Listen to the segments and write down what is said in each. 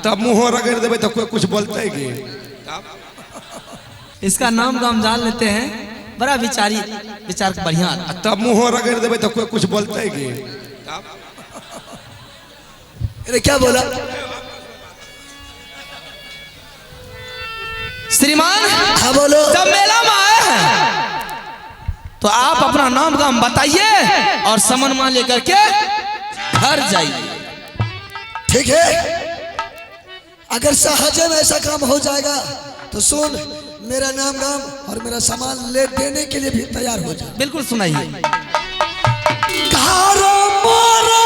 तब मुँहो रगड़ देबै तऽ कोई कुछ बोलते की? इसका नाम गाम जान लेते हैं, बड़ा विचारी विचार बढ़िया। आ तब मुँहो रगड़ देबै तऽ कोई कुछ बोलते की? अरे क्या बोला? श्रीमान हाँ बोलो। जब मेला में आए हैं तो आप अपना नाम गाम बताइए और समन लेकर के घर जाइए। ठीक है, अगर सहजे में ऐसा काम हो जाएगा तो सुन, मेरा नाम गाम और मेरा सामान ले देने के लिए भी तैयार हो जा। बिल्कुल सुनाइए। घारो मारे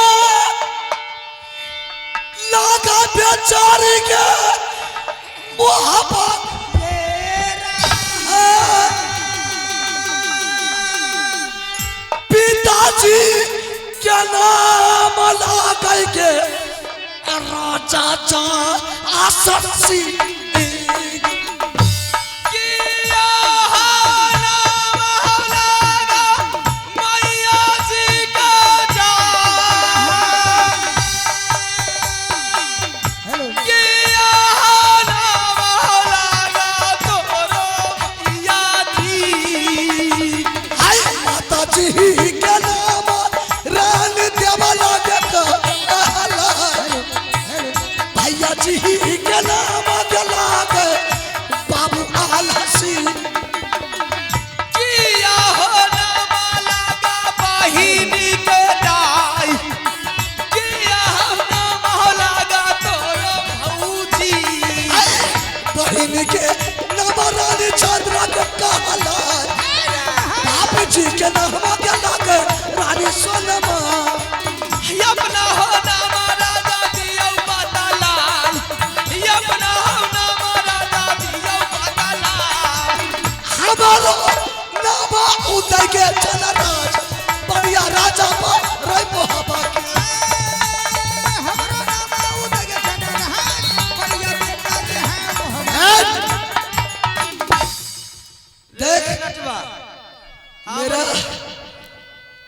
लागा बेचारी के मोहब्बत, पिताजी के नाम लगा के राजा चा आससी। हाय माता जी के नाम रान देवला के कहला, भैया जी के नाम दिला के बाबू आलसी। बहिन के नाम रानी चंद्रा के कहला, बाप जी के नाम दिला के रानी सोनमा। अपना हो नाम राजा दियो माता लाल, अपना हो नाम राजा दियो माता लाल। हमारो नाम उदय के चला राज बढ़िया राजा पर रह मोहब्बत के। देख मेरा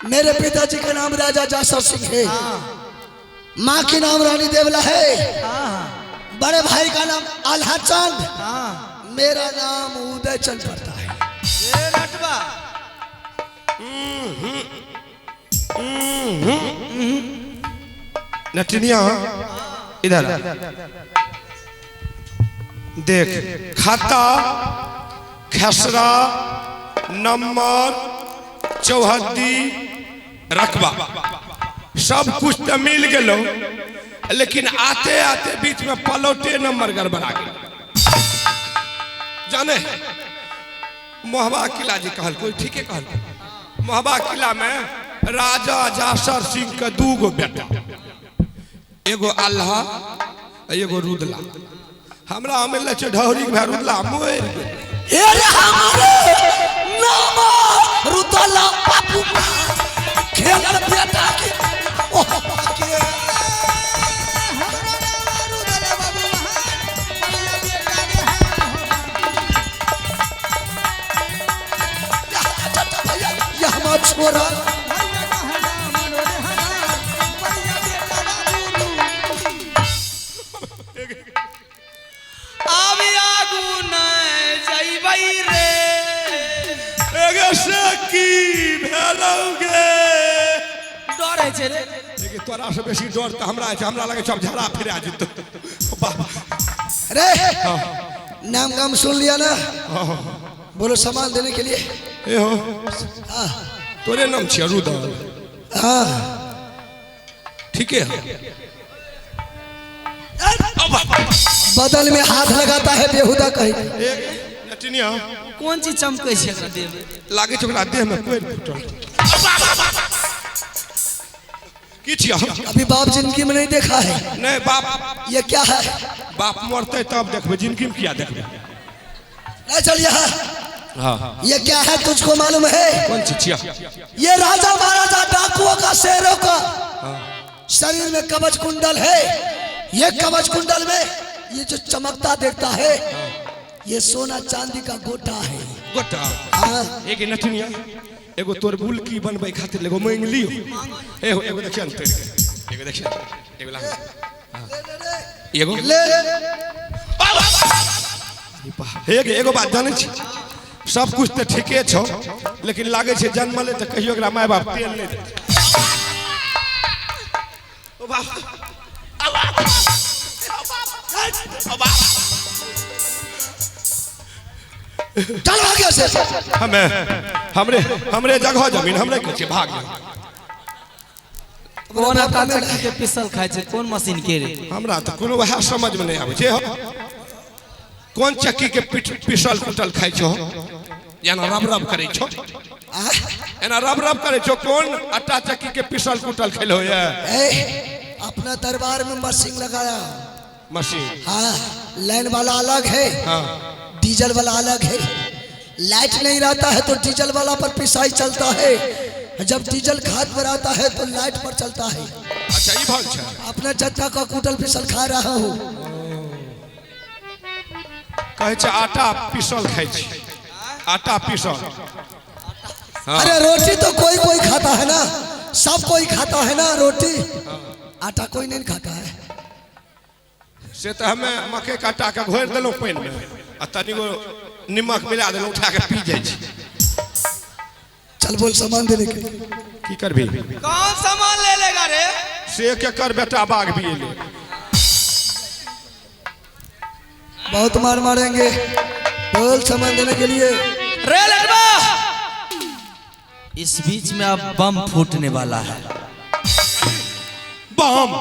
मेरे पिताजी का नाम राजा जासर सिंह है, माँ के नाम रानी देवला है, बड़े भाई का नाम आल्हा चंद, मेरा नाम उदय चंद पड़ता है। नटनिया इधर आ। देख खाता खसरा नंबर चौहद्दी रकबा सब कुछ तो मिल गेलो, लेकिन आते आते बीच में पलौटे नंबर गड़बड़ा गेल। जाने मोहबा किला जी कहल कोई ठीके कहल, मोहबा किला में राजा जासर सिंह के दू गो बेटा, एगो अल्लाह एगो रुदला। हमरा मिलल छै ढौरी के भाई रुदला मरि गेल। हे रे हमारे नाम रुदला बापू खेलल बेटा के मोहब्बत के। भैया ये हमार छोरा आब आगू नहीं जइबै रे। एगे से की भेलौ गे? डर है छै रे। लेकिन तोरा से बेसी डर तऽ हमरा छै, हमरा लगै छै आब झड़ा फिरा जेतौ। बाप अरे नाम गाम सुन लिया ना? बोलो सामान देने के लिए। ए हो तोरे नाम छियै रुदल? हाँ ठीके है। बदल में हाथ लगाता है बेहुदा कहीं। नटिनिया कोन चीज चमकै छै एकरा देह में? लागै छै ओकरा देह में कोइ फुटल की छियै? अभी बाप जिंदगी में नहीं देखा है। नहीं बाप ये क्या है? बाप मरते तब देखबै, जिंदगी में किया देखबै। नहीं चल यहाँ। हाँ ये क्या है तुझको मालूम है? कौन चीज छियै? ये राजा महाराजा डाकुओं का शेरों का शरीर में कवच कुंडल है। ये कवच कुंडल में ये जो चमकता देखता है ये सोना चांदी का गोटा है। गोटा? हाँ। एक नटनिया एगो तोर गुलकी बनबै खातिर एगो मांगि लियो। एगो एगो देखियन तोड़ के, एगो देखियन, एगो ला। ले, ले, ले। एगो ले। हे एगो बात जानै छी, सब कुछ तऽ ठीके छौ, लेकिन लागै छै जन्मले तऽ कहियो एकरा माय बाप तेल नहि देतै। ओ बाप, चल भाग यहाँ से। हमे हमरे हमरे जगह जमीन हमरे के छै, भाग जाओ। कोन आटा चक्की के पिसल खाइ छै, कोन मशीन के रे? हमरा तऽ कोनो वएह समझ में नहीं आबै छै, हो कोन चक्की के पिसल कुटल खाइ छौ, एना रब रब करै छौ, एना रब रब करै छौ, कोन आटा चक्की के पिसल कुटल खेलो ये? ए, अपना दरबार में मशीन लगाया। मशीन? हाँ, लाइन वाला अलग है, हाँ, डीजल वाला अलग है। लाइट नहीं रहता है तो डीजल वाला पर पिसाई चलता है, जब डीजल खाद पर आता है तो लाइट पर चलता है। अच्छा ये भाग छै। अपना जनता का कुटल पिसल खा रहा हूँ। कहै छै आटा पिसल खाइ छी, आटा पिसल। हाँ। अरे रोटी तो कोई कोई खाता है ना, सब कोई खाता है ना रोटी, आटा कोई नहीं खाता है। से तऽ हमे मकई के आटा के घोरि देलहुँ पानि में आ तनिगो निमक मिला देलहुँ, उठा के पी जाइ छी। चल बोल सामान देने के। की करबी? कौन सामान ले लेगा रे? से केकर बेटा बाघ भी एलै। बहुत मार मारेंगे, बोल सामान देने के लिए। रे लड़वा, इस बीच में अब बम फूटने वाला है। बम?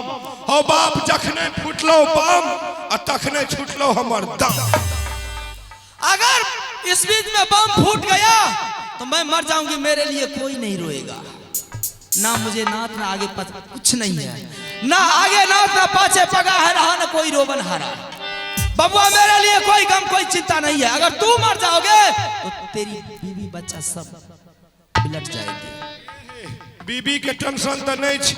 हो बाप, जखने फूटलो बम आ तखने छूटलो हमर दम। अगर इस बीच में बम फूट गया तो मैं मर जाऊंगी, मेरे लिए कोई नहीं रोएगा। ना मुझे नाथ ना आगे कुछ नहीं है, ना आगे नाथ ना पाछे पगा है रहा, ना कोई रोबन हारा। बबुआ मेरे लिए कोई गम कोई चिंता नहीं है। अगर तू मर जाओगे तो तेरी बीवी बच्चा सब बिलट जाएंगे। बीबी के टेंशन तो नहीं छै,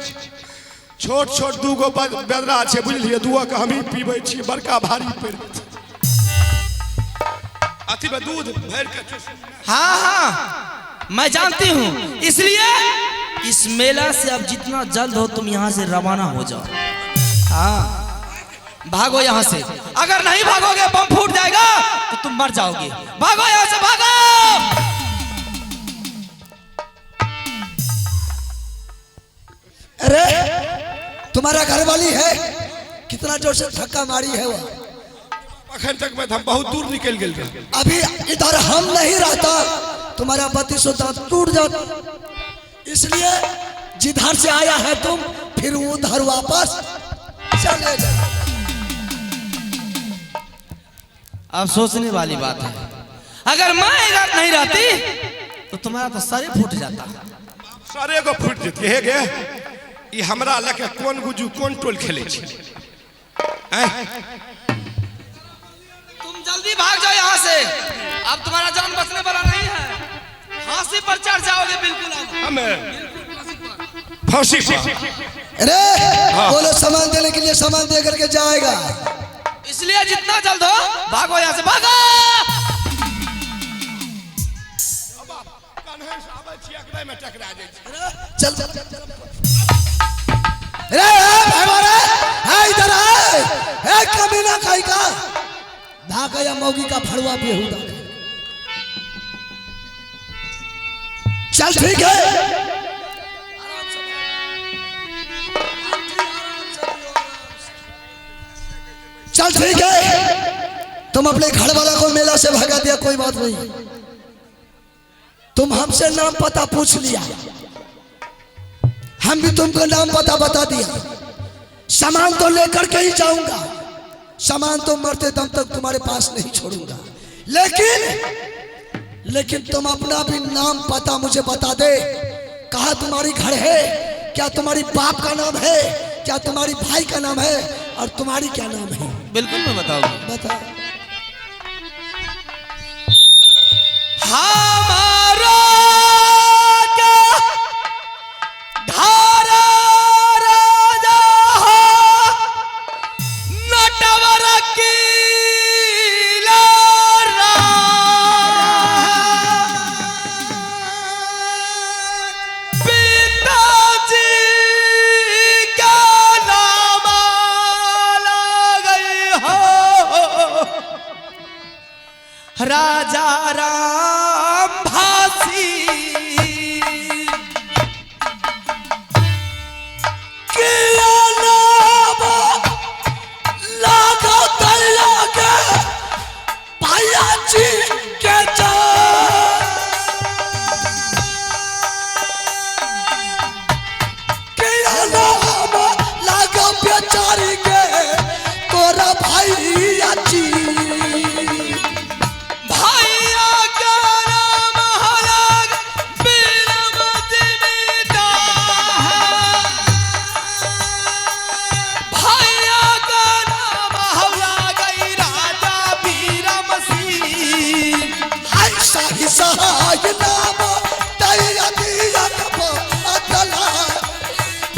छोट छोट दूगो बेदरा छै बुझलिए, दुआ के हमही पीबै छी, बड़का भारी पड़ि जेतै। अथी में दूध भरि के। हाँ हाँ मैं जानती हूँ, इसलिए इस मेला से अब जितना जल्द हो तुम यहाँ से रवाना हो जाओ। हाँ भागो यहाँ से, अगर नहीं भागोगे बम फूट जाएगा तो तुम मर जाओगे। भागो यहाँ से, भागो। अरे तुम्हारा घरवाली है, कितना जोर से धक्का मारी है वो। अखन तक में हम बहुत दूर निकल गेल रहे। अभी इधर हम नहीं रहता तुम्हारा 3200 दांत टूट जाता, इसलिए जिधर से आया है तुम फिर उधर वापस चले जाओ। अब सोचने वाली बात है, अगर मैं इधर नहीं रहती तो तुम्हारा तो सरे फूट जाता। सरे को फूट जेती हे गे, ई हमरा लके कोन गुजू कोन टोल खेले छी। तुम जल्दी भाग जाओ यहाँ से, अब तुम्हारा जान बचने वाला नहीं है। फांसी पर चढ़ जाओगे बिल्कुल। हमें फांसी पर। अरे बोलो सामान देने के लिए सामान दे करके जाएगा, इसलिए जितना जल्द हो भागो यहाँ से, भागो। चल चल अरे भाई इधर आए, कमीना खाई का धागा या मौगी का फड़ुआ बेहुदा। चल ठीक है, चल ठीक है, तुम अपने घर वाला को मेला से भगा दिया, कोई बात नहीं। तुम हमसे नाम पता पूछ लिया, हम भी तुमको नाम पता बता दिया। सामान तो लेकर के ही जाऊंगा, सामान तो मरते दम तक तुम्हारे पास नहीं छोड़ूंगा, लेकिन लेकिन तुम अपना भी नाम पता मुझे बता दे। कहाँ तुम्हारी घर है, क्या तुम्हारी बाप का नाम है, क्या तुम्हारी भाई का नाम है, और तुम्हारी क्या नाम है? बिल्कुल मैं बताऊंगा। बता। हमारा क्या धारा राजा नटवर की पिताजी का नाम लगा राजा राम भासी किया नाम लागो दैया के भैया जी के जान। किया नाम लागो बेचारी के तोरा भैया जी। भैया का राम हलाग बिलम जीविता है। भैया का नाम हला गई राजा बीरम सिंह। हाय साही सहाय नाम दैया दिया कब अदला।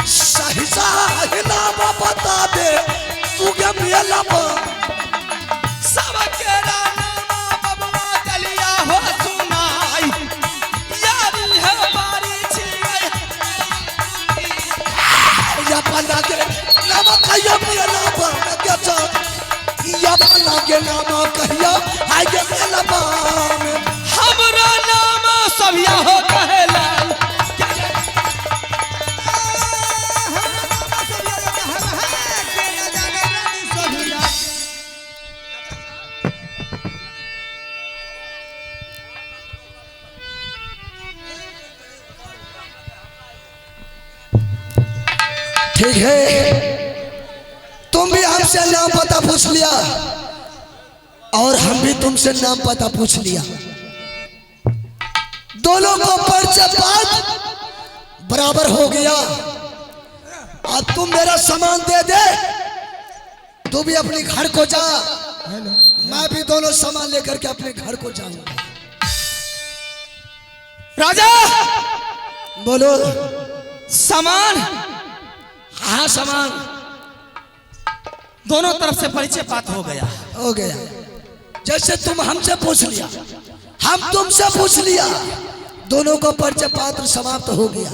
सही सहाय नाम बता दे तू के मेला सबके नामा बबुआ दलिया हो सुनाई यारी है बारी छियै। या पन्ना के नाम कहिया मेला बन के जा। या पन्ना के नाम कहिया हाय के मेला बन। हमरो नाम सभिया हो कहला। ठीक है, तुम भी हमसे नाम पता पूछ लिया और हम भी तुमसे नाम पता पूछ लिया। दोनों को पर्चे पात बराबर हो गया। अब तुम मेरा सामान दे दे, तू भी अपने घर को जा, मैं भी दोनों सामान लेकर के अपने घर को जाऊंगा। राजा बोलो। सामान, हाँ सामान दोनों तरफ से परिचय पात हो गया। हो गया। जैसे तुम हमसे पूछ लिया, हम तुमसे पूछ लिया, दोनों को परिचय पात्र समाप्त हो गया।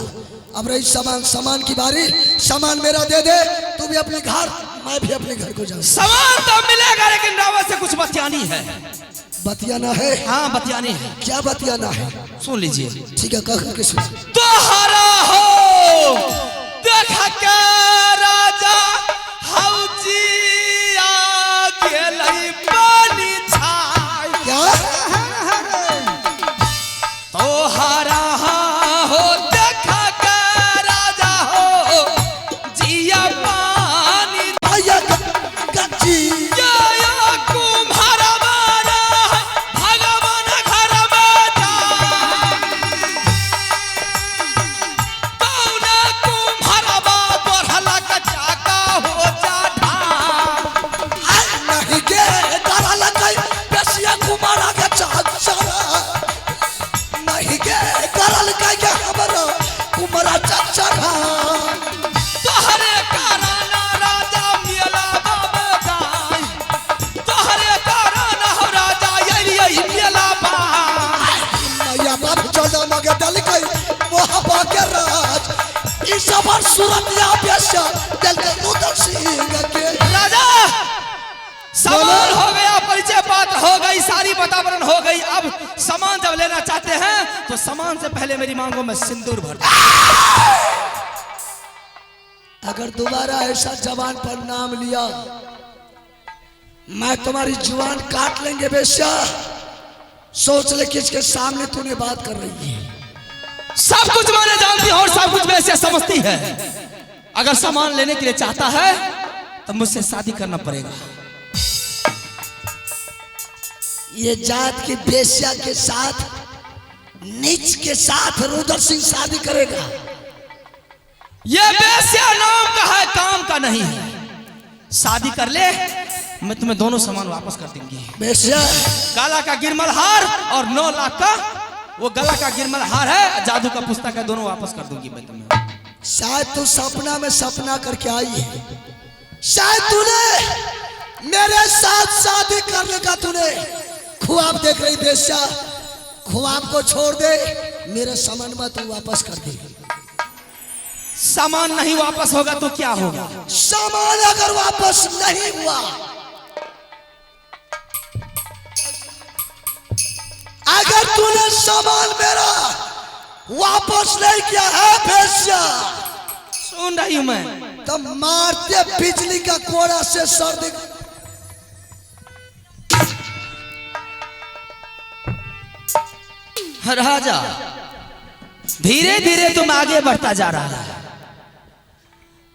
अब रही सामान, सामान की बारी। सामान मेरा दे दे, तू भी अपने घर, मैं भी अपने घर को जाऊं। सामान तो मिलेगा लेकिन रावत से कुछ बतियानी है। बतियाना है? हाँ बतियानी है। क्या बतियाना है? सुन लीजिए। ठीक है, कह के सुन। तोहरा हो देख के राजा हौजिया गेलै पानी छाय। क्या? तोहरा हो देख के राजा हो जिया पानी भैया गच्ची। जया कुम्हार बारा भगवान घर में जा। कौना कुम्हार बा बढ़ला कचाका हो जा ढाल। नहीं के डरा लगे बेसिया कुमारा के चाचा। नहीं के डरा लगे के हमरा कुमारा चाचा। तोहरे कारण राजा मेला बाबा जाय। तोहरे कारण हो राजा अइलियै मेला बा। मैया बाप चौदह मगे दल गई मोहब्बा के राज। इस सफर सूरत या बेसिया दिल के रुदर सिंह के। राजा सामान हो गया, परिचय पात हो गई, सारी वातावरण हो गई। अब सामान जब लेना चाहते हैं तो सामान से पहले मेरी मांगों में सिंदूर भर दो। अगर दोबारा ऐसा जवान पर नाम लिया, मैं तुम्हारी जुबान काट लेंगे बेश्या। सोच ले किसके सामने तूने बात कर रही है। सब कुछ मैंने जानती हूं और सब कुछ वैसे समझती है। अगर सामान लेने के लिए चाहता है तो मुझसे शादी करना पड़ेगा। ये जात की बेश्या के साथ, नीच के साथ रुद्र सिंह शादी करेगा। ये बेश्या नाम का है, काम का नहीं है। शादी कर ले, मैं तुम्हें दोनों सामान वापस कर दूंगी। बेश्या गला का गिरमल हार और 9 लाख का वो गला का गिरमल हार है, जादू का पुस्तक है, दोनों वापस कर दूंगी मैं तुम्हें। शायद तू सपना में सपना करके आई है। शायद तूने मेरे साथ शादी करने का तूने ख्वाब देख रही बेश्या। ख्वाब को छोड़ दे, मेरा सामान मत तू वापस कर दे। सामान नहीं वापस होगा तो क्या होगा? सामान अगर वापस नहीं हुआ अगर तूने सामान मेरा वापस नहीं किया है भेसिया, सुन रही हूं मैं, तब मारते बिजली का कोड़ा से सर्दी। राजा धीरे धीरे तुम आगे बढ़ता जा रहा है।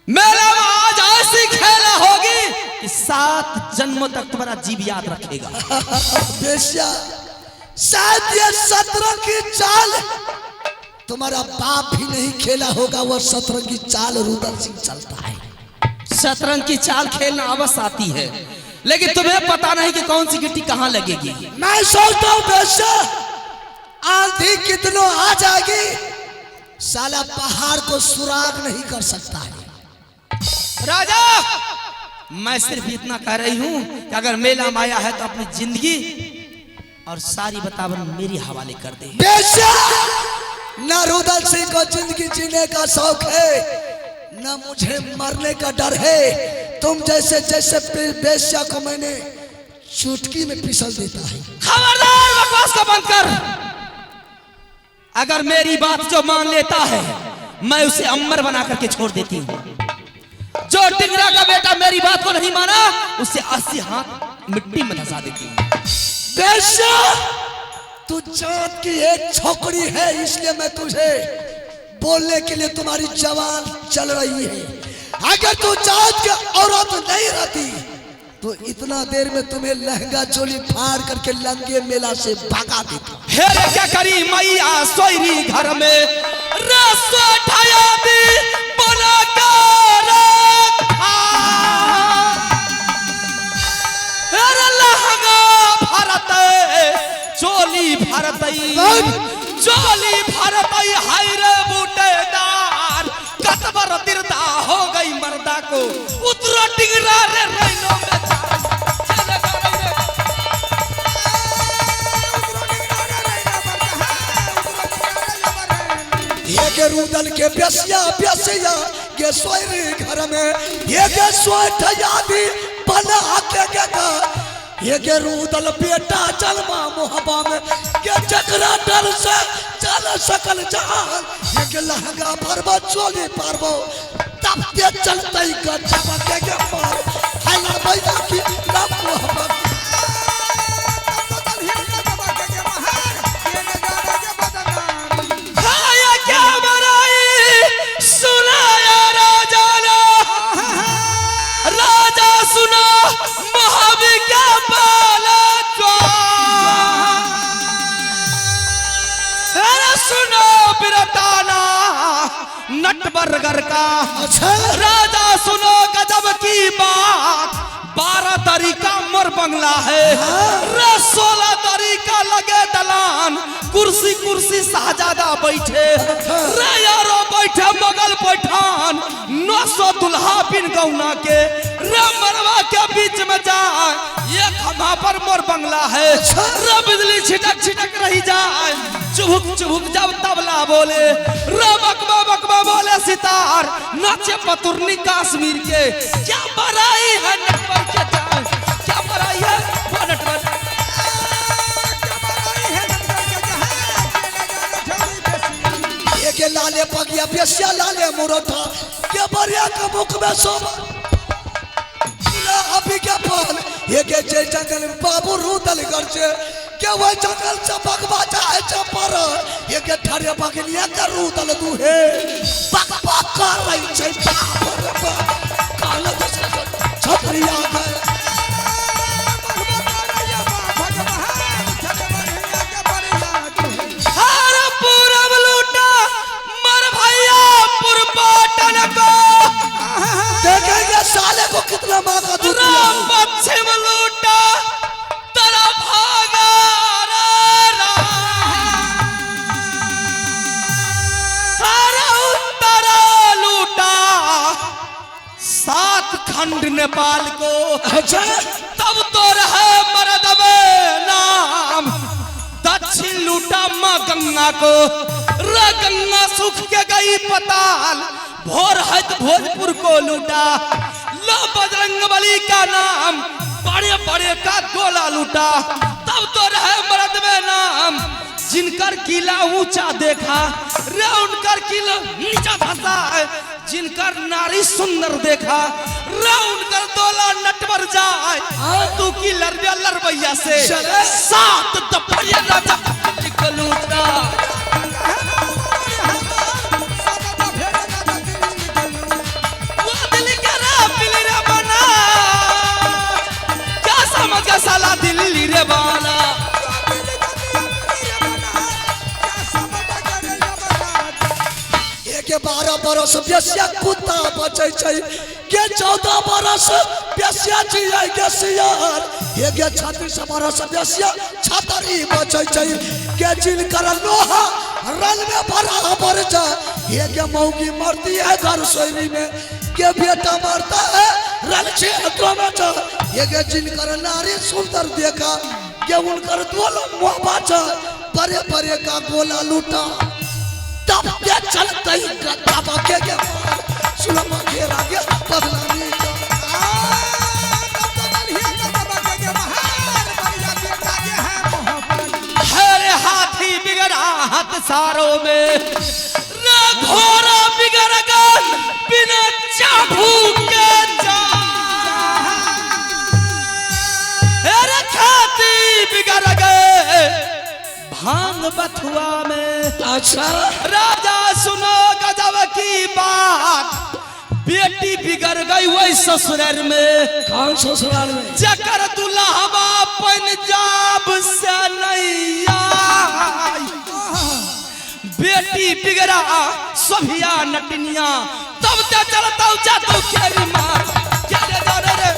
मेरा आज ऐसी खेला होगी कि 7 जन्मों तक तुम्हारा जीव याद रखेगा। बेश्या, शायद ये शतरंज की चाल तुम्हारा बाप भी नहीं खेला होगा, वो शतरंज की चाल रुदल सिंह चलता है। शतरंज की चाल खेलना अवश्य आती है, लेकिन तुम्हें पता नहीं कि कौन सी गिट्टी कहाँ लगेगी। मैं सोचता हूँ बेश्या, आंधी कितनों आ जाएगी, साला पहाड़ को सुराग नहीं कर सकता है। राजा मैं सिर्फ इतना कह रही हूँ कि अगर मेला माया है तो अपनी जिंदगी और सारी बतावन मेरे हवाले कर दे। बेश्या, न रुदल सिंह को जिंदगी जीने का शौक है, न मुझे मरने का डर है। तुम जैसे जैसे बेश्या को मैंने चुटकी में फिसल देता है। खबरदार, बकवास को बंद कर। अगर मेरी बात जो मान लेता है मैं उसे अमर बना करके छोड़ देती हूँ। जो टिंगरा का बेटा मेरी बात को नहीं माना उसे 80 हाथ मिट्टी में धंसा देती हूँ। बेश्या, तू जात की एक छोकरी है, इसलिए मैं तुझे बोलने के लिए तुम्हारी जवान चल रही है। अगर तू जात के औरत नहीं रहती तो इतना देर में तुम्हें लहंगा चोली फाड़ करके लंगे मेला से भगा देता। हे रे क्या करी मैया सोयरी घर में रसो ठाया दी बना कर रखा। हे रे लहंगा भरत चोली भरतई चोली भरतई हाय रे बूटेदार कतबर तिरदा हो गई मर्दा को उतरो टिंगरा रे रैनो में ये के रुदल के बेसिया बेसिया के सोयरी घर में ये के सोठयादी बना के के ये के रुदल बेटा चलमा मोहबा में के चकरा डर से चल सकल जान ये के लहंगा भरबो चोली पारबो तब ते चलतई का चमके के मार है लड़बैया की लव मोहब्बत। नटबरगर का अच्छा राजा सुनो गजब की बात 12 तरीका मोर बंगला है रे 16 तरीका लगे दलान कुर्सी कुर्सी शाहजादा बैठे रे यारो बैठे मगल पैठान 900 दुल्हा बिन गौना के रे मरवा के बीच में जाए ये खंभा पर मोर बंगला है रे बिजली छिटक छिटक रही जाए चुभुक चुभुक जब तबला बोले रे बकबा बकबा बोले सितार नाचे पतुरनी कश्मीर के क्या बड़ाई है नटवर के जान क्या बड़ाई है वो नटवर ये के लाले पगिया बेसिया लाले मुरठा के बरिया के मुख में शोभा अभी के फल ये के जे जंगल बाबू रुदल गरजे के वो जंगल से बगवा जाए चपर ये के ठरे बगलिया के रुदल दुहे बक बक कर रही छै बाप रे बाप काल छतरिया गए। हर पूरब लूटा मर भैया पुरपाटन को देखेंगे साले को कितना माँ का दूध पिया है। पश्चिम लूटा तेरा भागा हर उत्तर लूटा 7 खंड नेपाल को अच्छा तब तो रहे मरद में नाम दक्षिण लूटा माँ गंगा को रे गंगा सुख के गई पताल भोर हत भोजपुर को लूटा लो बजरंग बली का नाम बड़े बड़े का गोला लूटा तब तो रहे मर्द में नाम जिनकर किला ऊंचा देखा रे उनकर किला नीचा धसा है, जिनकर नारी सुंदर देखा रे उनकर दोला नटवर जाए। तू की लड़बिया लड़बैया से 7 दफरिया राजा निकलूटा। वो दिल के रे दिल रे बना क्या समझ गया साला दिल्ली रे बना। के 12 बरस बेसिया कुत्ता बचै छै के 14 बरस बेसिया जियै के सियार, हे के 36 बरस बेसिया छतरी बचै छै के जिनकर लोहा रन में बराबर जा, हे के मौगी मरती है घर सोरी में के बेटा मरता है रन क्षेत्र में जा, हे के जिनकर नारी सुंदर देखा के उनकर दोल मुँह बाचा परे परे का गोला लूटा। तब के चलते ही गद्दा के के सुलमा घेरा के बदनामी का। हरे हाथी बिगड़ा हाथ सारों में रे घोड़ा बिगड़ गया बिना चाबुक के जा, अरे खाती बिगड़ गए भांग बथुआ में। अच्छा राजा सुनो गजब की बात, बेटी बिगड़ गई वही ससुराल में। कौन ससुराल में? जकर दुल्हवा पंजाब से नहीं आई, बेटी बिगड़ा सोभिया नटनिया तब ते चलता जादू खेरी मार क्या रे जा रे रे।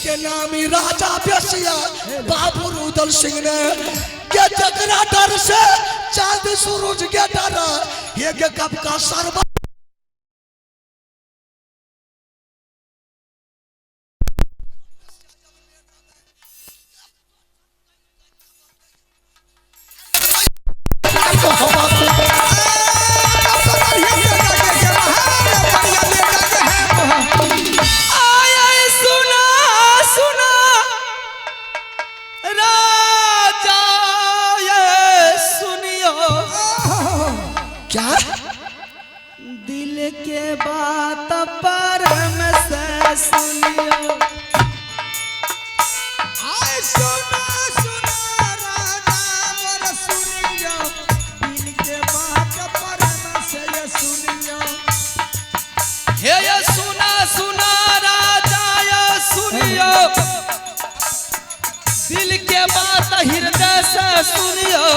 के नामी राजा बेसिया बाबू रुदल सिंह ने के जकरा डर से चांद सूरज के डरा, ये के कब का सरबा सुना सुना राजा ये सुनियो, क्या दिल के बात परम से सुनियो। आए सुना सुना राजा मोर सुनियो, दिल के बात परम से सुनियो। हे ये सुना सुना राजा ये सुनियो, दिल के बात हृदय से सुनियो।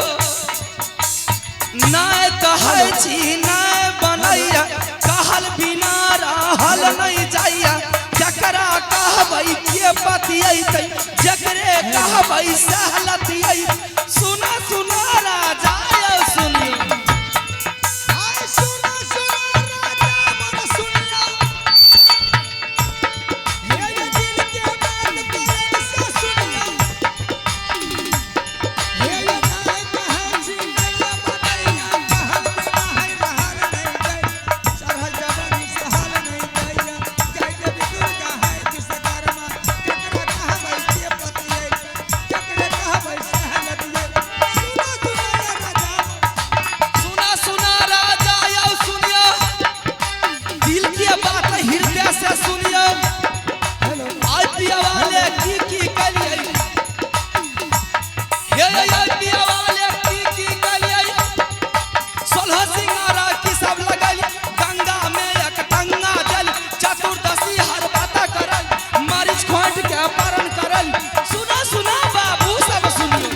नाय कहै छी नाय बनैया, कहल बिना रहल नहीं जाइया। जकरा कहबै के बतियैतै, जकरे कहबै सहलतियै। सुना सुना राजा ये सुनियो। आए सुना सुना राजा मोर सुनियो, हे ये दिल के बात परम से सुनियो। हे ये नाय कहै छी नैया बनैया, कहल बिना है रहल नहीं जाय, चढ़ल जवानी सहल नहीं दैया। जय देवी दुर्गा है विश्वकर्मा, केकरा कहबै के बतियैतै, जकरे कहबै सहलतियै। सुना सुना राजा सुना सुना राजा यौ सुनियो, दिल के बात हृदय से सुनियो। आई पिया वाले की की कलियै, हे आई पिया वाले की की कलियै। 16 सिंगारा की सब लगल, गंगा में एक टंगा जल, चतुर्दशी हर बाता करल, मरीच खोंट के पारण करल। सुना सुना बाबू सब सुनियो।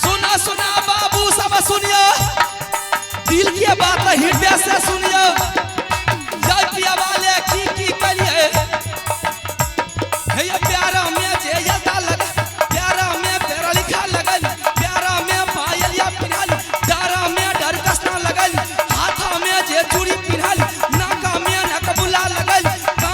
सुना सुना बाबू सब सुनियो, दिल के बात हृदय से सुनियो। जय पिया वाले की की करिए, हे ये प्यारा में जे यता लग, प्यारा में प्यारा लिखा लगल, प्यारा में पायल या पिन्हल, डारा में डर कसना लगल, हाथा में जे चूड़ी पिन्हल, नाका में नकबुला लगल, कान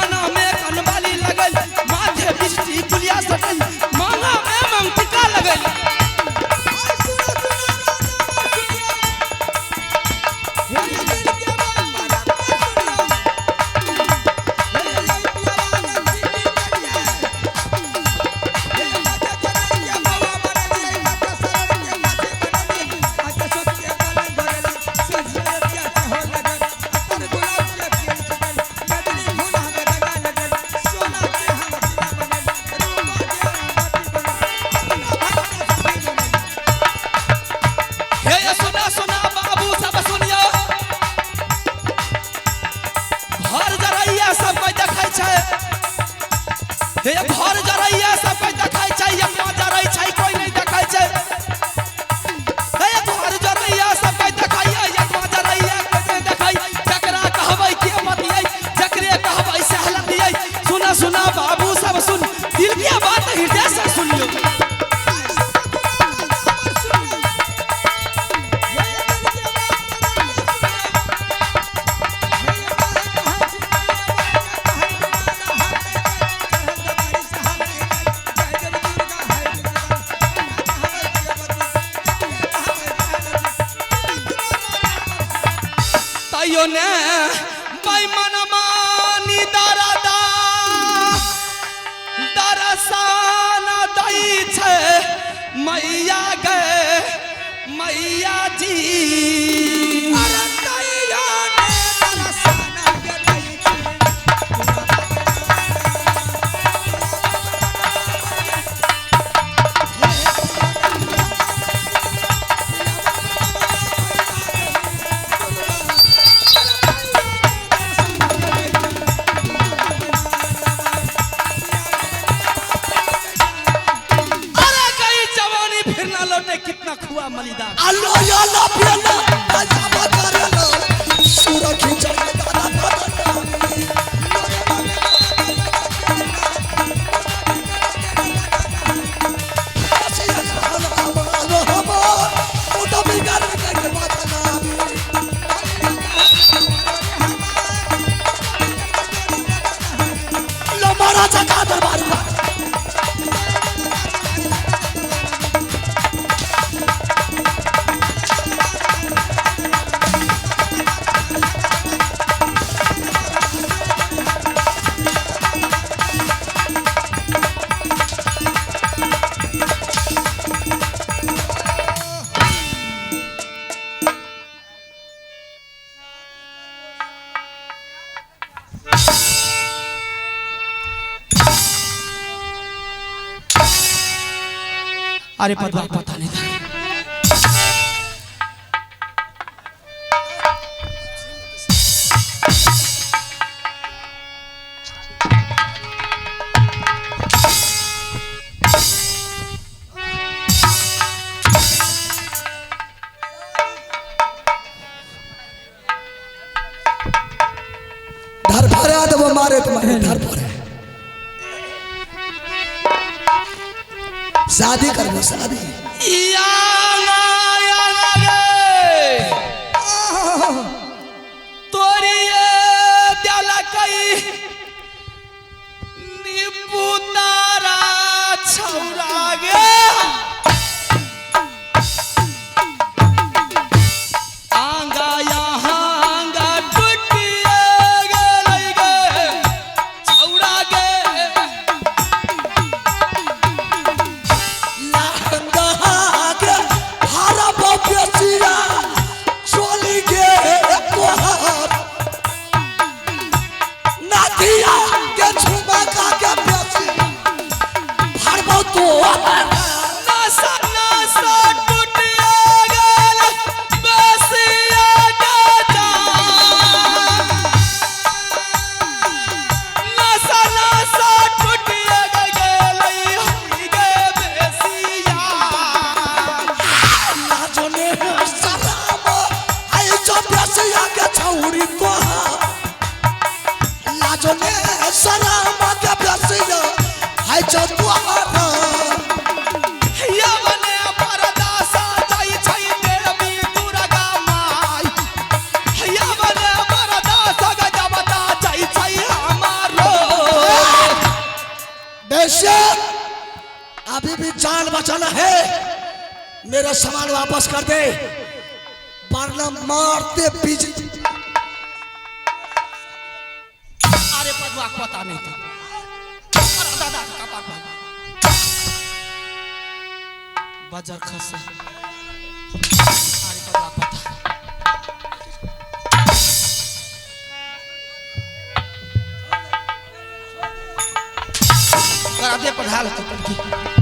तैयो ने बेईमानी दरदा दरसाना दै छै मैया गे मैया जी। अरे तैयो ने दरसाना दै छै। अरे गई जवानी फिर ना लौटे कितना खुआ मलिदा। अल्लाह या अल्लाह पियल्ला राजा बकरला सूरा खींचड़ के दादा बदला। महाराजा का दरबार में अरे पता पता नहीं था। धर भरा दो मारे तुम्हारे धर भरे शादी कर लो शादी। या ना या ना गे तोरी ये द्याला कई निपुतारा छौरा गे आंगा यहाँ आंगा टूटिए गेलै गे छौरा गे। नसा नसा टूटिए गेल बेसिया के जान। नसा नसा टूटिए गेलै हई गे बेसिया। यवने परदासा जाइ छै देवी दुर्गा माई। यवने परदासा गजबता जाइ छै हमारो। बेशक अभी भी जान बचाना है मेरा सामान वापस कर दे वरना मारते बिजली। अरे पदवा पता नहीं था। अरे दादा कपार पर बाजार खस। अरे पदवा पता करा दे पढ़ा तो लड़की।